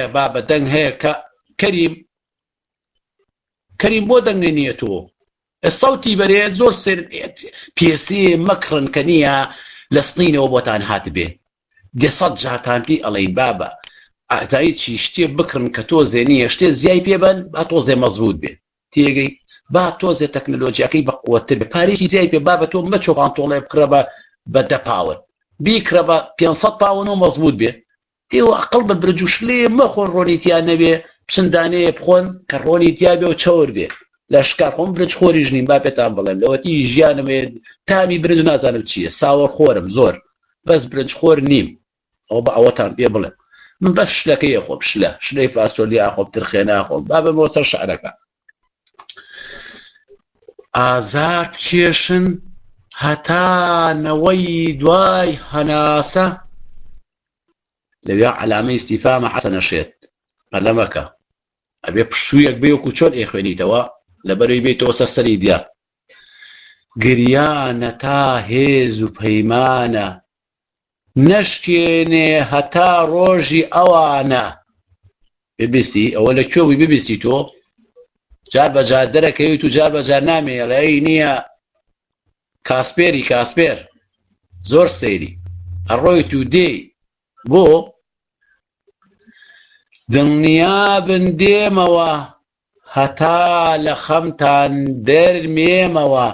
هەیە بابە دەنگ هەیە کە کەریم کەریم بۆ دەنگە نییە تۆ سەوتی بەرێ زۆر سێر پێسێ مەکڕن کە نییە لە سنینەوە بۆتان هاتبێ دێ سەد جارتان پێی ئەڵێین بابە ئازایی چی شتێ بکڕن کە تۆزێ نییە شتێ زیای پێ بەن با تۆزێ مەزبوط بێ تێگەی با تۆزێ تەکنەلۆجیاکەی بەقوەتر بێ پارێکی زیای پێ بابە تۆ مەچۆ پانتۆڵێ بکڕە بە بە دە پاون بیکڕە بە 500 پاون و مەزبوط بێ ئێوە ئەقڵ بە برج و شلێ مەخۆن ڕۆنی تیا نەبێ بچن دانەیە بخۆن کە ڕۆنی تیا بێ و چەور بێ لە شکار خۆم برنج خۆریش نیم با پێتان بڵێم لەوەتی ژیانم هەیە تامی برنج نازانم چییە ساوەر خۆرم زۆر بەس برنج خۆر نیم ئەوە بە ئەوەتان پێ بڵێم من بەس شلەکەی خۆم شلە شلەی فاسۆلیا خۆم ترخێنا خۆم با بمەوە سەر شعرەکە ئازار بکێشن هەتا نەوەی دوای هەناسە لەویا عەلامەی ئیستیفامە حەسەنە شێت پەلە مەکە ئەبێ پشوویەک بێ وەکو چۆن ئەیخوێنیتەوە لەبەرەوەی بێیتەوە سەر سەری دیار گریانە تا هێز و پەیمانە نەشکێنێ هەتا ڕۆژی ئەوانە ببیستی ئەوە لە کوێ بووی ببیستی تۆ جار بە جار دەرەکەویت و جار بە جار نامێڵێ ئەی نییە کاسپێری کاسپێر زۆر سەیری ئەڕۆیت و دێی بۆ دڵنیابن دێمەوە هەتا لە خەمتان دەرمێمەوە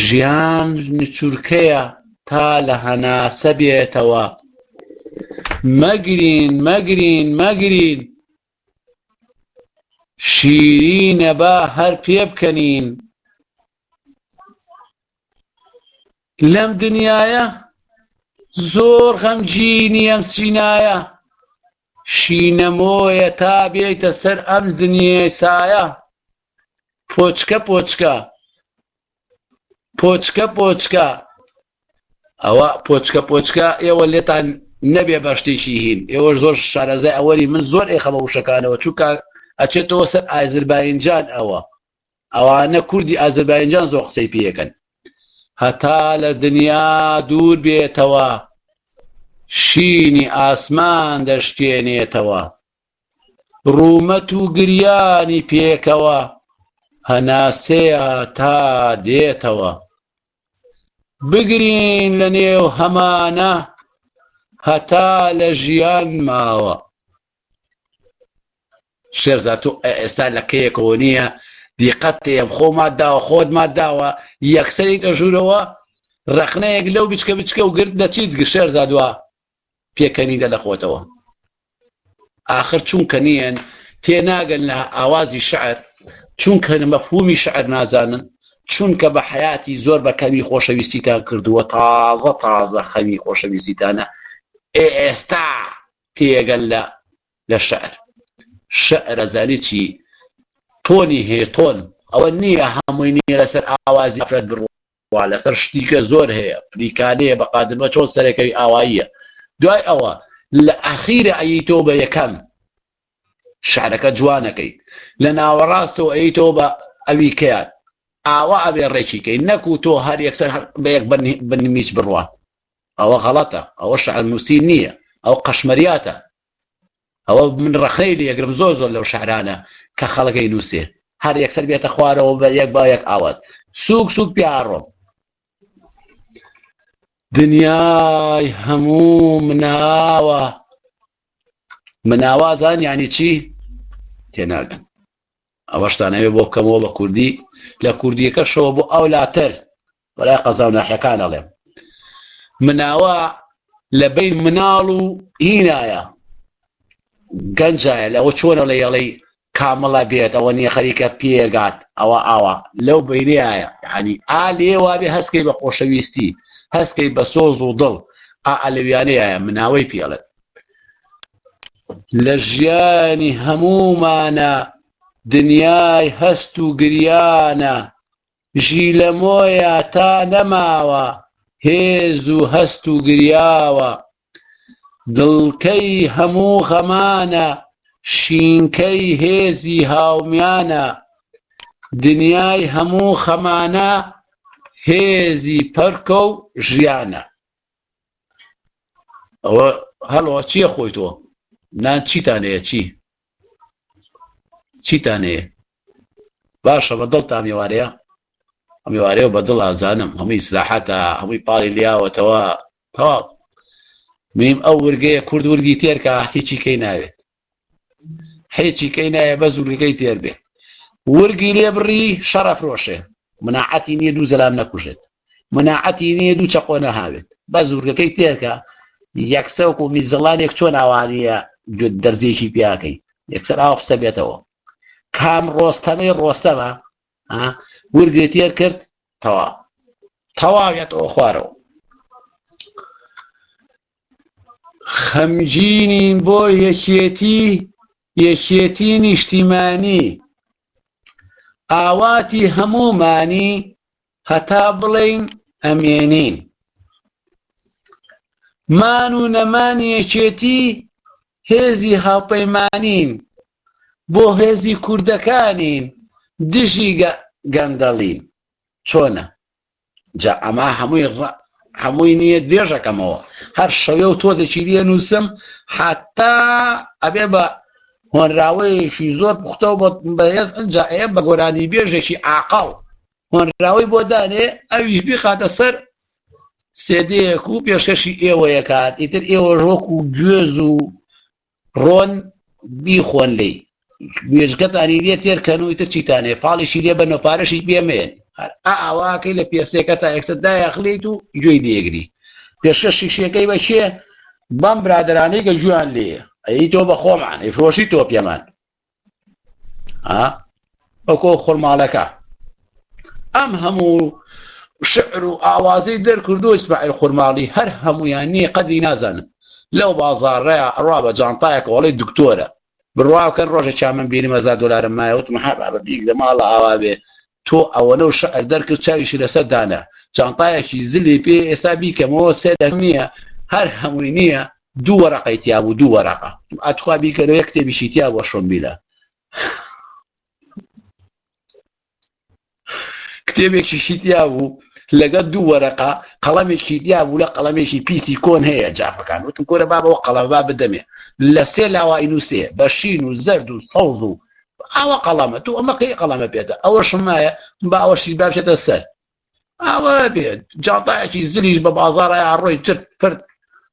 ژیان نچورکەیە تا لە هەناسە بێتەوە مەگرین مەگرین مەگرین شیرینە با هەر پێبکەنین لەم دنیایە زۆر غەمگینی ئەم سینایە شینەمۆیە تا بێیتە سەر ئەم دنیای سایە پۆچکە پۆچکە پۆچکە پۆچکە ئەوە پۆچکە پۆچکە ئێوە لێتان نەبێ بە شتێکی هین ئێوە زۆر شارەزای ئەوەری من زۆر ئێخەمە وشەکانەوە چونکە ئەچێتەوە سەر ئازرباینجان ئەوە ئەوانە کوردی ئازرباینجان زۆر قسەی پێەکەن هەتا لە دنیا دوور بێتەوە شینی ئاسمان دەشکێنێتەوە ڕوومەت و گریانی پێکەوە هەناسەیە تا دێتەوە بگرین لە نێو هەمانە هەتا لە ژیان ماوە. شێرزاد تۆ ئێستا لە کەیەکەوە نییە دیقەت تێم خۆ مات داوە خۆت مات داوە یەکسەریت ئەژوورەوە ڕەخنەیەک لەو بچکە بچکە و گرت دەچیت شێرزاد وا پێکەنیدە لە خۆتەوە ئاخر چونکە نیەن تێناگەن لە ئاوازی شعر چونکە مەفهومی شعر نازانن چونکە بە حەیاتی زۆر بە کەمی خۆشەویستیتان کردووە تازە تازە خەمی خۆشەویستیتانە ئێ ئێستا تێگەن لە لە شعر شعر ئەزانی چی تۆنی هەیە تۆن ئەوە نییە هەمووی نییە لەسەر ئاوازی ئافرەت بڕوا وا لەسەر شتیکە زۆر هەیە پلیکانەیە بە قادرمە چۆن سەرەکەوی ئاواییە دوای ئەوە لە ئەخیرە ئەیتەوە بە یەکەم شعرەکە جوانەکەی لە ناوەڕاستەوە ئەیتەوە بە ئەویکەیان ئاوا ئەبێ ڕێکیکەی نەکو تۆ هەر یەکسەر هەر بە یەک بنمیچ بڕوات ئەوە غەڵەتە ئەوە شعر نووسین نییە ئەو قەشمەریاتە ئەوە من ڕەخنەی لێگرم زۆر زۆر لەو شعرانە کە خەڵک ئەینووسێ هەر یەکسەر بێتە خوارەوە بە یەک بە یەک ئاواز سووک سووک پیاڕۆم دنیای هەموو مناوە مناوازان یعنی چی تێناگەن ئەوەشتان ئەوێ بۆ بکەمەوە بە کوردی لە کوردیەکەشەوە بۆ ئەو لاتر بەلای قەزا و ناحیەکان ئەڵێم مناوە لە بین مناڵ و هینایە گەنجایە لەوە چۆنە لە یەڵەی کامڵە بێت ئەوە نییە خەریکە پێگات ئەوە ئاوا لەو بینایە یعنی ئا لێوا بێ هەستکەی بە خۆشەویستی هەستکەی بە سۆز و دڵ ئا ئەلەویانەیە مناوەی پێڵێت لە ژیانی هەموومانە دنیای هەست و گریانە ژیلەمۆیە تا نەماوە هێز و هەست و گریاوە دڵکەی هەموو غەمانە شینکەی هێزی هاومیانە دنیای هەموو خەمانە هێزی پەرکە و ژیانە. ئەوە. هەڵۆ چییە خۆی تۆ؟ نان چیتان هەیە چی؟ چیتان هەیە؟ باشە بە دڵتان ئێوارەیە؟ ئەم ئێوارەیە بە دڵ ئازانم هەمووی ئیسراحەتە هەمووی پاڵی لیاوەتەوە تەواو میم ئەو ورگەیە کورد ورگی تێرکە هیچی کەی ناوێت هیچی کەی نایە بەس ورگەکەی تێر بێ ورگی لێ بڕی شەڕە فرۆشێ مناعەتی نییە دوو زەلام نەکوژێت مناعەتی نییە دوو چەقۆ نەهاوێت بەس ورگەکەی تێرکە یەکسەر وەکو میزەڵانێک چۆن ئاوانیە جوت دەرزیەکی پیاکەی یەکسەر ئاو خستە بێتەوە کام ڕۆستەمەی ڕۆستەمە ورگێ تێر کرد تەوا تەواوێتەوە خوارەوە خەمگینین بۆ یەکێتی یەکێتی نیشتیمانی ئاواتی هەموومانی هەتا بڵێین ئەمێنین مان و نەمانی یەکێتی هێزی هاوپەیمانین بۆ هێزی کوردەکانین دژی گەندەڵین چۆنە جا ئەمە هەمووی هەمووی نییە درێژەکەمەوە هەر شەوێ و تۆزێکی لێ نووسم حتا ئەبێ بە هۆنراوەیەکی زۆر پوختە و بەهێز ئەنجا ئەیە بە گۆرانی بێژێکی ئاقڵ هۆنراوەی بۆ دانێ ئەویش بیخاتە سەر سێدەیەک و پێشکەشی ئێوەیەکات ئیتر ئێوەش وەکو گوێز و ڕۆن بیخۆن لێی گوێجکەتانی لێ تێر کەن و ئیتر چیتان هەیە پاڵیشی لێ بەن و پارەشی پێ مەیەن هەر ئا ئاواکەی لە پێسێکە تا یەکسەر دایەخلیت و گوێی لێگری پێشکەشی شێکەی بە کێ بەم برادەرانەی کە گوێیان لێیە ئەی تۆ بە خۆمان ئەیفرۆشی تۆ پێمان ها وەکۆ خورماڵەکە ئەم هەموو شعر و ئاوازەی دەرکردو ئیسماعیل خورماڵی هەر هەمویان نییە قەدری نازانن لەو بازاڕەیە ئەڕوا بە جانتایەکەوەڵی دکتۆرە بڕوا بکەن ڕۆژێکیان من بینیم هەزار دۆلارم مایە وتم ها بابە بیگرە ماڵە ئاوا بێ تۆ ئەوەنە و شعر دەرکرد چاویشی لەسەر دانا جانتایەکی زلی پێ ئێستا بیکەمەوە سێ دەم نییە هەر هەمووی نییە دوو وەرەقەی تیا بوو دوو وەرەقە ئەتخوا بیکەرەوە یەک کتێبیشی تیا بووە شۆمبیلە کتێبێکیشی تیا بوو لەگەڵ دوو وەرەقە قەڵەمێکی تیا بوو لە قەڵەمێکی پیسی کۆن هەیە جافەکان وتم کۆرە بابەوە قەڵەم با بدەمێ لە سێ لاوە ئینوسێ بە شین و زەرد و سەوز و ئاوا قەڵەمە تو ئەمە قەی قەڵەمە پێتە ئەوەشم مایە با ئەوەشی با بچێتە سەر ئاوا بێت جاڵتایەکی زلیش بە بازاڕە ڕۆی چرت پرت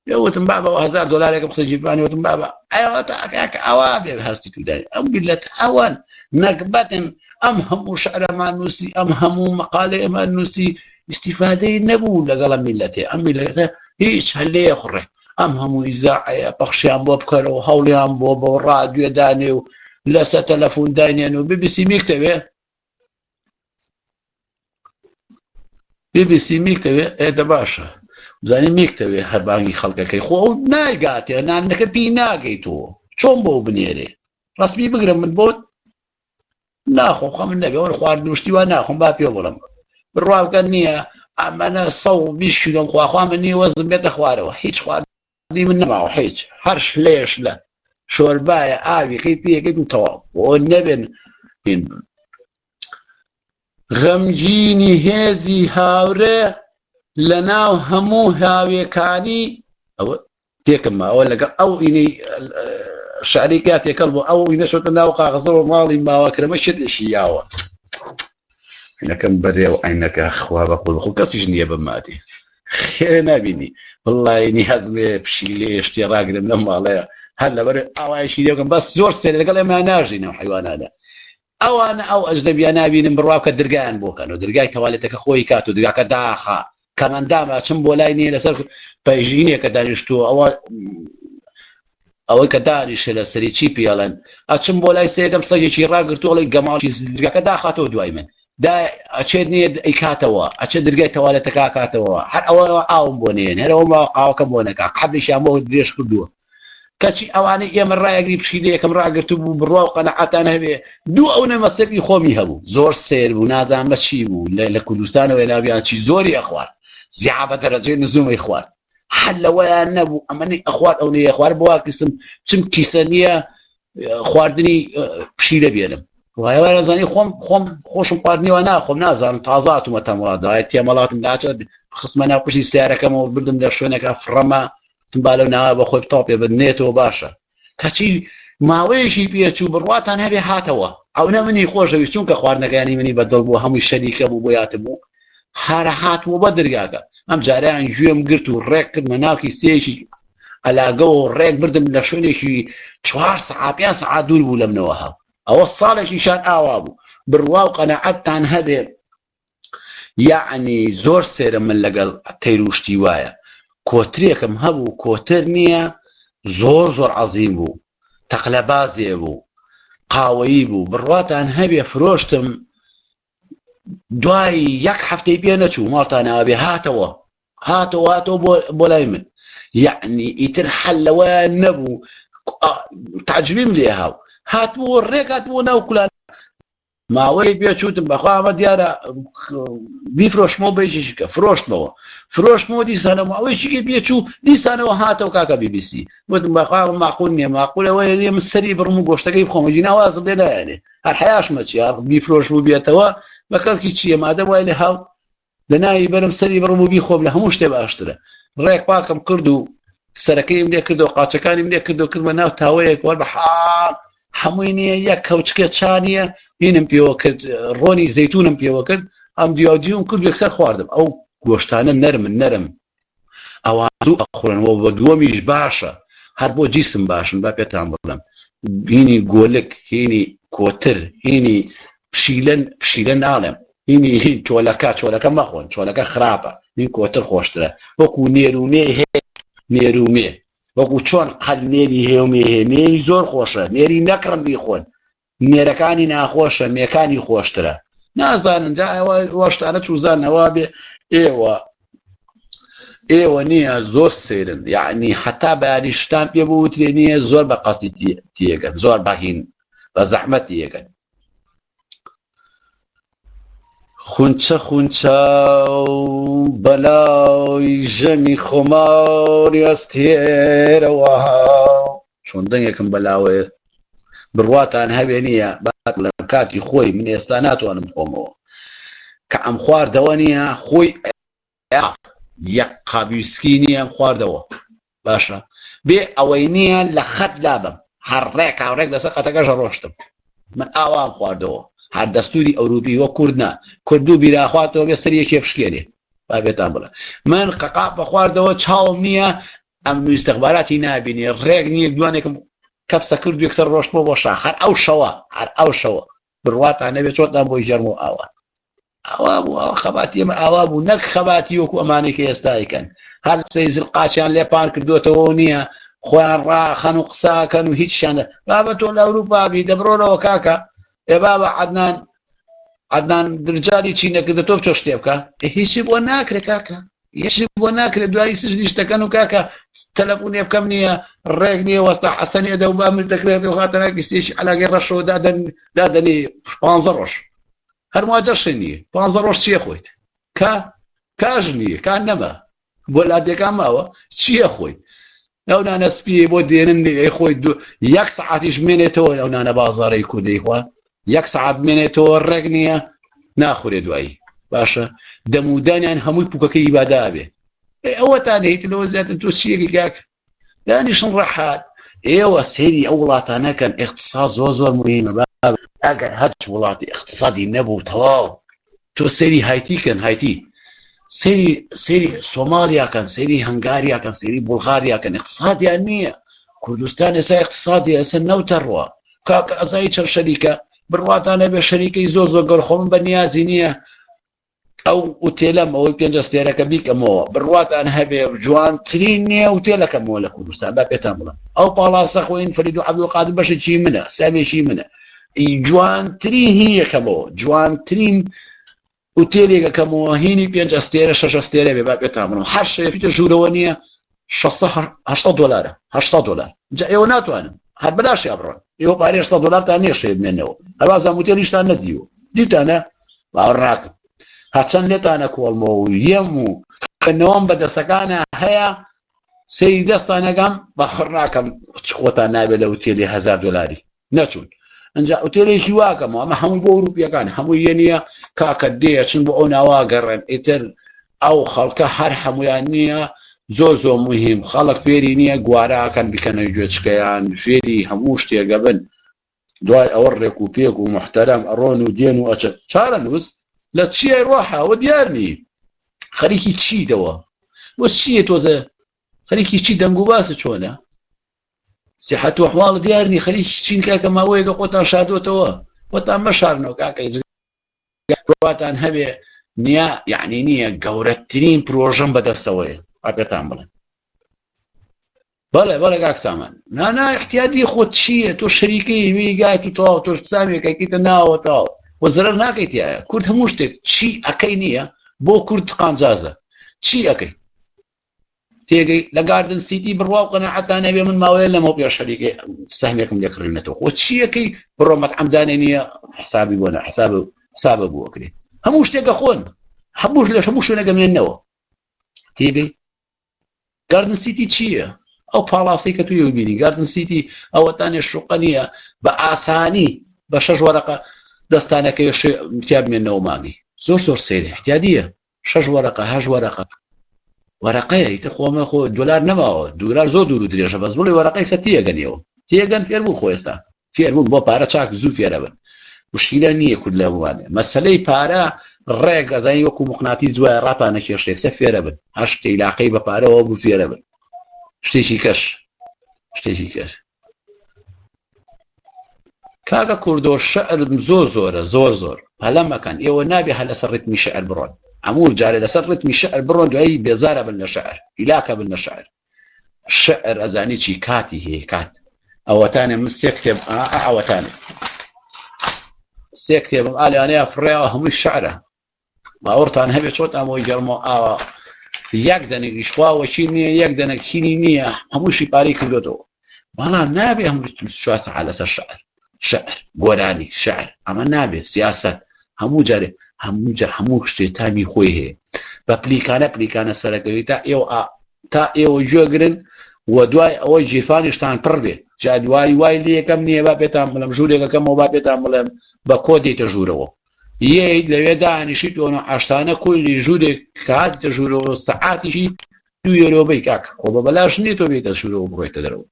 لێ وتم بابە هەزار دۆلارێکم قسە گیرفانی وتم بابە ئەوە تاکە ئەوە بێ هەستی تو دای ئەم میلەت ئەوەن نەگبەتن ئەم هەموو شعرەمان نووسی ئەم هەموو مقالەیەمان نووسی ئیسیفادەی نەبوو لەگەڵ میلەتێ ئەم میلەتە هیچ هەلێ خوڕێ ئەم هەموو ئیزاعەیە پەخشیان بۆ بکەرەوە هەوڵیان بۆ بۆ ڕادوێ دانێ و لەسەر تەلەفۆن داینێن و ببیسی میکتەوێ بی بی سی میکتەوێ ئێ دە باشە بزانی میکتەوێ هەر بانگی خەڵکەکەی خۆ ئەو نایگاتێ نانەکە پێی ناگەی تۆ چۆن بۆ بنێرێ ڕسمی بگرم من بۆت ناخۆم خەم نەبێ وەر خواردن و شتی وا ناخۆم با پێ بڵم بڕوا بکەن نییە ئەمەنە 120 کیلۆم خواخوا من نییە وەزم بێتە خوارەوە هیچ خواردنی من نەماوە هیچ هەر شلەیە شلە شۆربایە ئاوی خی پێکەیت و تەواو بۆ نەبێن هین بم. غەمگینی هێزی هاورێ لەناو هەموو هاوێکانی ئەوە تێکم ما ئەوە لەگەڵ ئەو ئینەی شعری کیا تێکەڵ بۆ ئەو ئینە شۆتە ناو قاغزەوە ماڵی ماوە کرەمە شتێکی یاوە عینەکەم بەرێ و عینەکە خوا بە قول خۆ کەسیش نییە بماتی خێرە نابینی وڵی نیازمێ پشیلێ شتێ ڕاگرم لەم ماڵەیە هەر لەبەر ئاوایشی لێکم بەس زۆر سێر لەگەڵ ئێمە ناژین ئەو حیوانانە ئەوانە ئەو ئەجنەبیە نابینم بڕوا بکە درگایان بۆ کەن و درگای تەوالێتەکە خۆی کات و درگاکە داخا کەمەندامە چم بۆ لای نییە لەسەر پەیژینێکە دانیشتووە ئەوە ئەوەی کە دانیشە لەسەری چی پێڵێن ئەچم بۆ لای سێگەم سەگێکی ڕاگرتووە ئەڵێ گەماڵی درگاکە داخاتەوە دوای من دا ئەچێت نییە ئەیکاتەوە ئەچێت درگای تەوالێتەکە کاتەوە هەر ئەوە ئاوم بۆ نێن هەر ئەوە قاوەکە بۆ نەکا قەبریشیان بۆ درێژ کردووە کەچی ئەوانەی ئێمە ڕایەگری پشیلەیەکم ڕاگرتبوو بڕوا و قەناعەتان هەبێ دوو ئەو نەمەسەبی خۆمی هەبوو زۆر سێر بوو نازانم بە چی بوو لە کوردستانەوە ناویان چی زۆری ئەخوارد زیعا بە دەرەجەی نزومەی خوارد هەر لەوەیان نەبوو ئەمە نەی ئەخوارد ئەو نەی ئەخوارد بۆ کیسم چم کیسە نییە خواردنی پشیلە بێنم وایە زانی خۆم خۆم خۆشم خواردنیەوە ناخۆم نازانم تازاتومە تەمەڵات دایە تێمەڵاتم لاچە خستمە ناو پشتی سیارەکەمەوە بردم لە شوێنێکە فڕەمە. وتم با لەو ناوە بە خۆی بتاڵ پێ بنێتەوە باشە. کەچی ماوەیەکی پێچوو بڕواتان هەبێ هاتەوە. ئەونە منی خۆشەویست چونکە خواردنەکانی منی بە دڵ بوو هەمووی شەریکە بوو بۆ یاتبوو هەر هاتووە بە دەرگاکە. ئەم جارەیان گوێم گرت و ڕێک کردمە ناو کیسەیەکی عەلاگەوە و ڕێک بردم لە شوێنێکی چوار سەعات پێنج سەعات دوور بوو لەمنەوە هاو. ئەوە ساڵێکیشان ئاوا بوو. بڕوا و قەناعەتتان هەبێ یەعنی زۆر سەیرە من لەگەڵ تەیر و شتی وایە کۆترێکم هەبوو کۆتر نییە زۆر زۆر عەزیم بوو تەقلەبازێ بوو قاوەیی بوو بڕواتان هەبێ فرۆشتم دوای یەک هەفتەی پێ نەچوو ماڵتان ئاوابێ هاتەوە هاتەوە هاتەوە بۆ لای من یعنی ئیتر حەل لەوە نەبوو تعجبیم لێ هاو هاتبوو ڕێک هاتبوو ناو کولان ماوەیەک پێ چوتم بەخوا ئەمە دیارە بیفرۆشمەوە بەیشیشکە فرۆشتمەوە فرۆشتمەوە دیسانەوە ماوەیەکی پێ چوو دیسانەوە هاتەوە کاکە بیبیسی وتم بەخوا ئەمە ماقول نییە ماقول ئەوەیە نییە من سەری بڕم و گۆشتەکەی بخۆم ژینا وازم لێ نایەنێ هەر حەیاشمە چی هەر بیفرۆشم و بێتەوە بە کەڵکی چییە مادەم وای لێ هاو لە ناوی بەرم سەری بڕم و بیخۆم لە هەموو شتێ باشترە ڕێک پاکم کرد و سەرەکەیم لێ کردو قاچەکانیم لێ کردو کردمە ناو تاوەیەک وەر بە حاڵ هەمووی نییە یەک کەوچکە چا نییە هینم پێوە کرد ڕۆنی زەیتونم پێوە کرد ئەم دیاودیوم کرد یەکسەر خواردم ئەو گۆشتانە نەرمن نەرم ئەوان زوو ئەخورن و بە دووەمیش باشە هەر بۆ جیسم باشن با پێتان بڵێم هینی گۆلک هینی کۆتر هینی پشیلە پشیلە ناڵێم هینی هین چۆلەکە چۆلەکە مەخۆن چۆلەکە خراپە هین کۆتر خۆشترە وەکو نێر و مێ هەیە نێر و مێ وەکو چۆن قەل نێری هەیە و مێ هەیە مێی زۆر خۆشە نێری نەکڕن بیخۆن نێرەکانی ناخۆشە مێکانی خۆشترە نازانن جا ئەوە ئەوە شتانە چوزانەوە بێ ئێوە ئێوە نییە زۆر سەیرن یعنی حتا بەیانی شتان پێ بوترێ نییە زۆر بە قەستی تێگەن زۆر بەهین بە زەحمەت تێگەن خونچە خونچە و بەلای ژەمی خۆماری ئەستێرەوە چۆن دەنگێکم بەلاوەیە بڕواتان هەبێ نییە با لە کاتی خۆی من ئێستا ناتوانم خۆمەوە کە ئەم خواردەوە نییە خۆی یەک قابیسکی نییە ئەم خواردەوە باشە بێ ئەوەی نییە لە خەت لابم هەر ڕێک هاوڕێک لەسەر خەتەکەش ڕۆشتم من ئاوام خواردەوە هەر دەستوری ئەوروپی وە کورد نا کورد دوو بیراخواتەوە بێ سەر یەکێ بشکێنێ با بێتان بڵێ من قەقاپ بەخواردەوە چاوم نییە ئەمن و ئیستخباراتی نابینێ ڕێک نییە دوانێکم کەپسە کرد و یەکسەر ڕۆشتمەوە بۆ شاخ هەر ئەو شەوە هەر ئەو شەوە بڕواتان نەبێت چۆتان بۆی ژێرم و ئاوا ئاوا بوو ئاوا خەباتی ئێمە ئاوا بوو نەک خەباتی وەکو ئەمانەی کە ئێستا ئەیکەن هەر قسەی زل قاچیان لێ پان کردوێتەوە نییە خۆیان ڕاخەن و قساکەن و هیچیان بابە تۆ لە ئەوروپا بی دەبڕۆرەوە کاکە ئێ بابە عەدنان عەدنان درجاری چی نەکردە تۆ بچۆ شتێ بکە هیچی بۆ ناکرێ کاکە هیچی بۆ ناکرێت دوایی سجنیش دەکەن و کاکە تەلەفونێ بکەم نییە ڕێک نییە وەستا حەسەنی ئەدە و با من دەکرێت و خاتە ناکیستێکی عەلاگەی ڕەشەوە دادەن دادەنی پانزە ڕۆژ هەر مواجەشی نییە پانزە ڕۆژ چییە خۆیت کا کاژ نییە کا نەما بۆ لادێکان ماوە چییە خۆی ئەو نانە سپیەی بۆ دێنن ئەی خۆی دو یەک سەعاتیش بمێنێتەوە ئەو نانە بازاڕەی کوردەی خوا یەک سەعات بمێنێتەوە ڕێک نییە ناخورێ دوایی باشە دەمودانیان هەمووی پوکەکەی ئیبادا بێ ئەوەتان هیت لەوە زیاتر تۆ چیەکی کاک دانیشن ڕەحات ئێوە سەیری ئەو وڵاتانەکەن اقتصاد زۆر زۆر مهمە ئەگەر هەرچ وڵاتی اقتصادی نەبوو تەواو تۆ سەیری هایتی کەن هایتی سەیری سەیری سۆمالیا کەن سەیری هەنگاریا کەن سەیری بولغاریا کەن اقتصادیان نییە کوردستان ئێستا اقتصادی ئێستا نەوتە ڕوە کاکە ئەزای چەند شەریکە بڕواتان نەبێ شەریکەی زۆر زۆر گەور خۆم بە نیازی نییە ئەو ئوتێلەم ئەوەی پێنج ئەستێرەکە بیکەمەوە بڕواتان هەبێ جوانترین نییە ئوتێلەکەمەوە لە کوردستان با پێتان بڵێم ئەو پاڵاسە خۆین فەرید و عەبدولقادر بەشێکی منە سامێکی منە جوانترین هی یەکەمەوە جوانترین ئوتێلێک ئەکەمەوە هینی پێنج ئەستێرە شەش ئەستێرە بێ با پێتان بڵێم هەر شەیەکیتە ژوورەوە نییە 600 دلارە 800 دلار جا ئێوە ناتوانن هەر بەلاشیا بڕۆن ئێوە پارەی 800 دلارتان نییە شەیە بمێنەوە هەروازان ئوتێلیشتان نەدیوە دیتانە باوەڕ ناکەم هەرچەند لێتانە کۆڵمەوە و یەم و خوێندنەوەم بە دەستەکانە هەیە سەیری دەستان ئەکەم باوەڕ ناکەم چ خۆتان نابێت لە ئوتێلی هەزار دۆلاری نەچوون ئەجا ئوتێلێکی واکەمەوە ئەمە هەمووی بۆ ئەوروپیەکان هەمووی یە نییە کاکە دێ چون بۆ ئەو ناوا گەڕێن ئیتر ئەو خەڵکە هەر هەمویان نییە. زۆر زۆر موهیم خەڵک فێری نییە گواراکەن بکەنە گوێچکەیان فێری هەموو شتێکە بن دوای ئەوە ڕێک و پێک و موحتەرەم ئەڕۆن و دێن و ئەچن چارەنووس لە چیای ڕۆحە ئەوە دیار نی خەریکی چیتەوە بۆ چییە تۆزە خەریکی چی دەنگ و باسە چۆنە سیحەت و ئەحواڵ دیار نی خەریکی چین کاکە ماوەیەکە خۆتان شاردۆتەوە خۆتان مەشارنەوە کاکە واتان هەبێ نییە یعنی نییە گەورەترین پرۆژەم بەدەستەوەیە ئاگەتان بڵێ بەڵێ بەڵێ کاک سامان نانا احتیادی خۆت چییە تۆ شەریکەی ویگایت و تەواو تۆش سامێکەکەیتە ناوە تەواو وە زەرەر ناکەی تایە کورد هەموو شتێک چی ئەکەی نییە بۆ کورد قانجازە چی ئەکەی تێگەی لە گاردن سیتی بڕوا و قەناعەتان هەبێ من ماوەیە لەمەو پێش شەریکەی سەهمێکم لێ کڕیونەتەوە خۆ چیەکەی بڕۆ مەتعەم دانێ نییە حسابی بۆ نە حساب حسابە بۆ ئەکرێ هەموو شتێکە خۆن هەموو لە هەموو شوێنەکە مێنەوە تێگەی گاردن سیتی چییە؟ ئەو پاڵاسەی کە توی بینی گاردن سیتی ئەوەتانێ شوقە نییە بە ئاسانی بە شەش وەرەقە دەستانەکەی تیا بمێنەوە مانگی زۆر زۆر سەیرە احتیادیە شەش وەرەقە هەش وەرەقە وەرەقەیە ئیتر خۆمە خۆ دۆلار نەماوە دۆلار زۆر دوور و درێژە بەس بڵێ وەرەقەی سەر تێگەنیەوە تێگەن فێربوون خۆ ئێستا فێربوون بۆ پارە چاک زوو فێرەبن مشکیلە نییە کورد لە هەمووانێ مەسەلەی پارە ڕێک ئەزانی وەکو مقناتیس وایە ڕاتانە کێشێک سە فێرە بن هەر شتێک عیلاقەی بە پارەوە بوو فێرە بن شتێکی کەش شتێکی کەش کاکە کوردۆ شعر زۆر زۆرە زۆر زۆر پەلە مەکەن ئێوە نابێ هەر لەسەر ڕیتمی شعر بڕۆن هەموو جارێ لەسەر ڕیتمی شعر بڕۆن دوایی بێزارە بن لە شعر هیلاکە بن لە شعر شعر ئەزانی چی کاتی هەیە کات ئەوەتانێ من سێ کتێب ئەوەتانێ سێ کتێبم ئالیانەیە فڕێەوە هەمووی شعرە باوەڕتان هەبێ چۆتان بۆی گەرمەوە ئاوا یەک دەنێکیش خوا وەکیل نییە یەک دەنێک هینی نییە هەمووشی پارەی کردوێتەوە بەڵام نابێ هەموو چوار سەعات لەسەر شعر شعر گۆرانی شعر ئەمە نابێ سیاست هەموو جارێ هەموو جار هەموو شتێ تامی خۆی هەیە بە پلیکانە پلیکانە سەرەکەوی تا ئێوە تا ئێوە گوێگرن و دوای ئەوەی جیفانیشتان پڕ بێ جا دوای وای لێ یەکەم نییە با پێتان بڵێم ژوورێکەکەمەوە با پێتان بڵێم بە کۆ دێتە ژوورەوە یەیت لەوێ دانیشیت و عشتانە کولی ژوورێک کە هاتیتە ژوورەوە سەعاتیشی دوو یۆرۆ بەی کاک خۆ بە بەلاش نییە تۆ بێتە ژوورەوە بڕۆیتە دەرەوە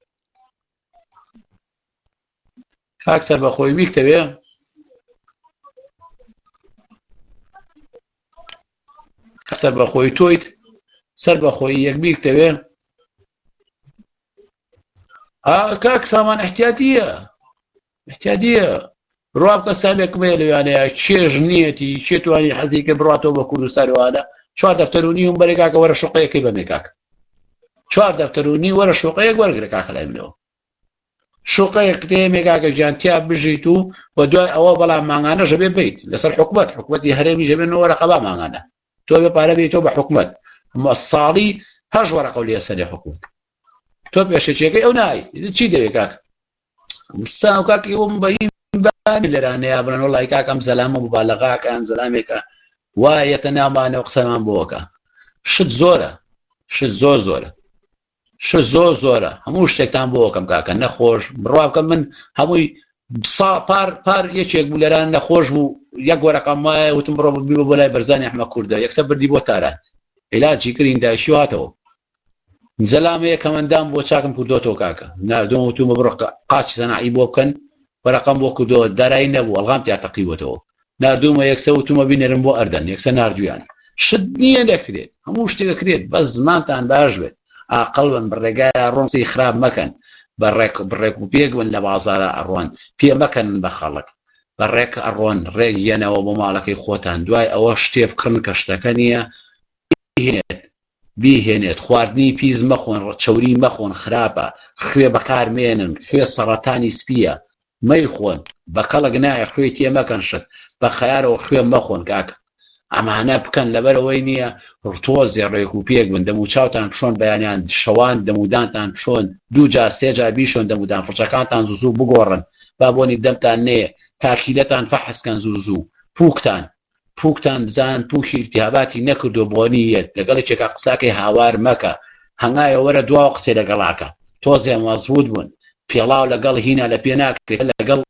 کاک سەربەخۆی بیکتەوێ سەربەخۆی تۆیت سەربەخۆی یەک بیکتەوێ کاک سامان احتیاطیە احتیادیە بڕوا بکە سامێکم هەیە لەوانەیە چێژ نیەتی چێ توانی حەزی کرد بڕاتەوە بە کوردستان وانە چوار دەفتەر و نیوم بەرێ کاکە وەرە شوقەیەکەی بەمێ کاکە چوار دەفتەر و نیو وەرە شوقەیەک وەرگرە کاکە لای منەوە شوقەیەک دێمێ کاکە گیان تیا بژیت و و دوای ئەوە بەڵام مانگانە ژەبێ بیت لەسەر حکومت حکومەتی هەرێمی ژەبێ نۆ وەرەقە با مانگانە تۆ بێ پارە بیتەوە بە حکومت ساڵی هەش وەرەقە لێ سەرێ حکومت تۆ پێشەکیەکەی ئەو نای چی دەوێ کاک ساو کاک ئێوە بەین بانی لەرانەیە بڵێن وەڵی کاک ئەم زەلامە مبالغاکە یان زەلامێکە وایەتە ناومانەوە قسەمان بۆکە شت زۆرە شت زۆر زۆرە شت زۆر زۆرە هەموو شتێکتان بۆ کەم کاکە نەخۆش بڕوا بکەم من هەمووی سا پار پار یەکێک بوو لەران نەخۆش بوو یەک وەرەقەم وایە وتم بڕۆ بیبە بۆ لای بەرزانی ئەحمە کوردە یەکسەر بردی بۆ تاران عیلاجی کردین دایشی هاتەوە زەلامە یەکەم ئەندام بۆ چاکم کردۆتەوە کاکە ناردوم وتومە بڕۆ قاچی سەناعی بۆ بکەن وەرەقەم بۆ کردەوە دارایی نەبوو ئەڵغام تیا تەقیوەتەوە ناردومە یەکسە وتومە بینێرم بۆ ئەردەن یەکسە ناردویان شت نییە دەکرێت هەموو شتێک دەکرێت بەس زمانتان باش بێت ئاقڵ بن بڕێگای ڕۆن قسەی خراپ مەکەن بە ڕێک بڕێک و پێک بن لە بازارە ئەڕۆن پێ مەکەن بە خەڵک بە ڕێک ئەڕۆن ڕێک یەنەوە بۆ ماڵەکەی خۆتان دوای ئەوە شتێ بکڕن کە شتەکە نییە بیهێنێت بیهێنێت خواردنی پیس مەخۆن چەوری مەخۆن خراپە خوێ بەکار مێنن خوێ سەڕەتانی سپیە مەیخۆن بەکەڵک نایە خوێی تێ مەکەن شت بە خەیارەوە خوێ مەخۆن کاکە ئەمانە بکەن لەبەرئەوەی نییە تۆزێ ڕێک و پێک بن دەموچاوتان بشۆن بەیانیان شەوان دەمودانتان بشۆن دوو جار سێ جار بیشۆن دەمودان فڵچەکانتان زوو زوو بگۆڕن با بۆنی دەمتان نەیە تاکیلەتان فەحس کەن زوو زوو پوکتان پوکتان بزان پوکی التهاباتی نەکردوە بۆنی یەت لەگەڵ یەکێکا قساکەی هاوار مەکە هەنگاوێ وەرە دواوە قسەی لەگەڵاکە تۆزێ مەزبوت بون پێڵاو لەگەڵ هینا لە پێ ناکرێ لەگەڵ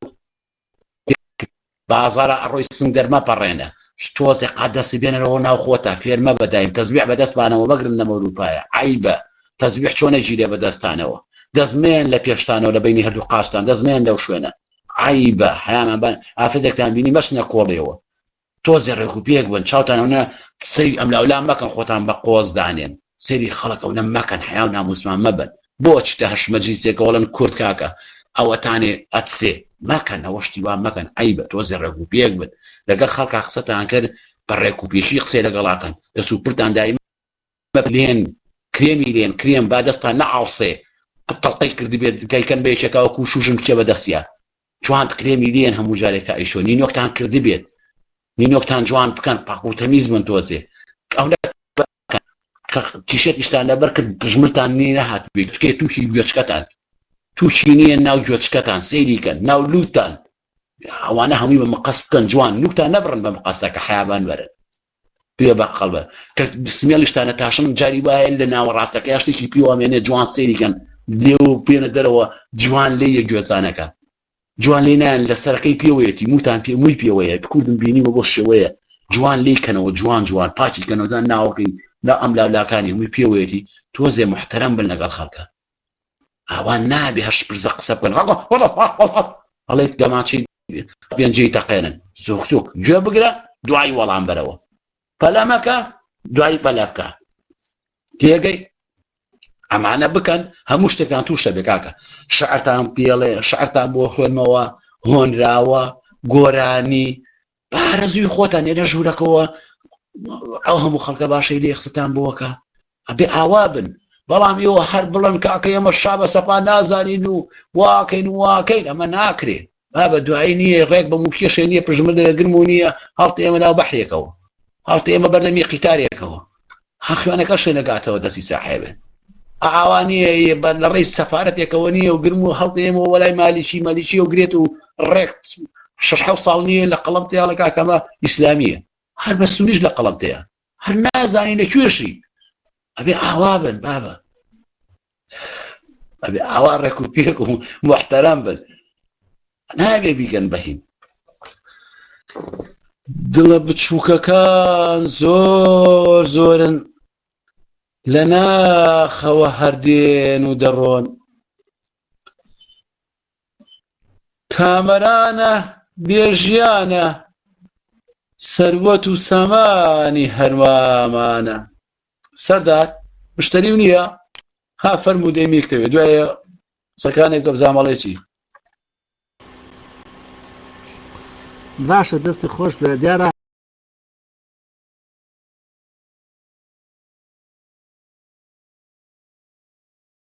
بازارا ئەڕۆی سنگ دەرمەپەڕێنە. تۆزێ قات دەستی بێنەرەوە ناو خۆتا فێر مەبە دایم تەزبیح بە دەستمانەوە مەگرن لەم ئەوروپایە عەیبە تەزبیح چۆن ئەگیرێ بە دەستانەوە دەست مەیەن لە پێشتانەوە لە بەینی هەردوو قاچتان دەست مەیەن لەو شوێنە عەیبە حەیامان بان ئافرەتێکتان بینی مەچنە کۆڵیەوە تۆزێ ڕێک و پێک بن چاوتان ئەونە سەری ئەملاولا مەکەن خۆتان بە قۆز دانێن سەیری خەڵک ئەونە مەکەن حەیا و ناموسمان مەبەن بۆ ئەچیتە هەر مەجلیسێکەوە ئەڵێن کورد کاکە ئەوەتانێ ئەتسێ مەکەن ئەوە شتی وا مەکەن عەیبە تۆزێ ڕێک و پێک بن لەگەڵ خەڵکا قسەتان کرد بە ڕێک و پێکی قسەی لەگەڵا کەن دەس و پرتان دایمە لێن کرێمی لێن کرێم با دەستان نەئاوسێ تەڵقەی کردبێت گەیکەن بە یەکێکا وەکوو شوژن بچێ بە دەستیا جوان کرێمی لێن هەموو جارێک کە ئەیشۆ نینۆکتان کردبێت نینۆکتان جوان بکەن پاک و تەمیز بن تۆزێ ئەونە کە تیشێتیشتان لەبەر کرد پژمرتان نی نەهات بێت تووشی گوێچکەتان تووشی نییە ناو گوێچکەتان سەیری کەن ناو لوتان ئەوانە هەمووی بە مقەس بکەن جوان نوکتان نەبڕن بە مقەسەکە حیابان وەرن پێ بە قەڵبە کە سمێڵیشتانە تاشن جاری وایە لە ناوەڕاستەکەی شتێکی پیوامێنێ جوان سەیری کەن لێو بێنە دەرەوە جوان لێ یە گوێزانەکە جوان لێ نایەن لە سەرەکەی پێوەیەتی موتان پێ موی پێوەیە کوردم بینیوە بۆ شێوەیە جوان لێی کەنەوە جوان جوان پاکی کەنەوە زان ناوەکەی لا ئەم لاولاکانی هەمووی پێوەیەتی تۆزێ محتەرەم بن لەگەڵ خەڵکە ئاوا نابێ هەر شپرزە قسە بکەن ئەڵێت دەماچەی پێنجەی تەقێنن زۆک زۆک گوێ بگرە دوای وەڵام بەرەوە پەلە مەکە دوای پەلە بکە تێگەی ئەمانە بکەن هەموو شتێکتان تووشە بێ کاکە شعرتان پێڵێ شعرتان بۆ خوێنمەوە هۆنراوە گۆرانی بارەزوی خۆتان لێرە ژوورەکەەوە ئەو هەموو خەڵکە باشەی لێ قسەتان بۆکە ئەبێ ئاوا بن بەڵام ئێوە هەر بڵن کاکە ئێمە شا بە سەپا نازانین و واکەین واکەین ئەمە ناکرێ بابە دوایی نییە ڕێک بە موکێشێ نییە پژمە لەگرم و نییە هەڵتە ئێمە ناو بەحرێکەوە هەڵتە ئێمە بەردەمی قیتارێکەوە هەخوێنەکە شوێ نەگاتەوە دەستی ساحێبێ ئاوا نییە لە ڕێی سەفاەتێکەوە نییە و گرم و هەڵتە ئێمە وەلای مالیکی مەلیکی و گرێت و ڕێک شش حەوت ساڵ نییە لە قەڵەم تیاڵە کاکەمە ئیسلامیە هەر بە سونیش لە قەڵەم تەیە هەر نازانی لە کوێشی ئەبێ ئاوا بن بابە ئەبێ ئاوا ڕێک و پێک و محتەرەم بن نابێ بیگەن بەهین دڵە بچووکەکان زۆر زۆرن لە ناخەوە هەردێن و دەڕۆن کامەرانە بێژیانە سەروەت و سامانی هەروامانە سەردار مشتەری و نییە ها فەرموو دەی میرکتەوێ دوایە قسەکانێک بکە بزانم ئەڵێ چی. باشە دەستی خۆش بێ دیارە.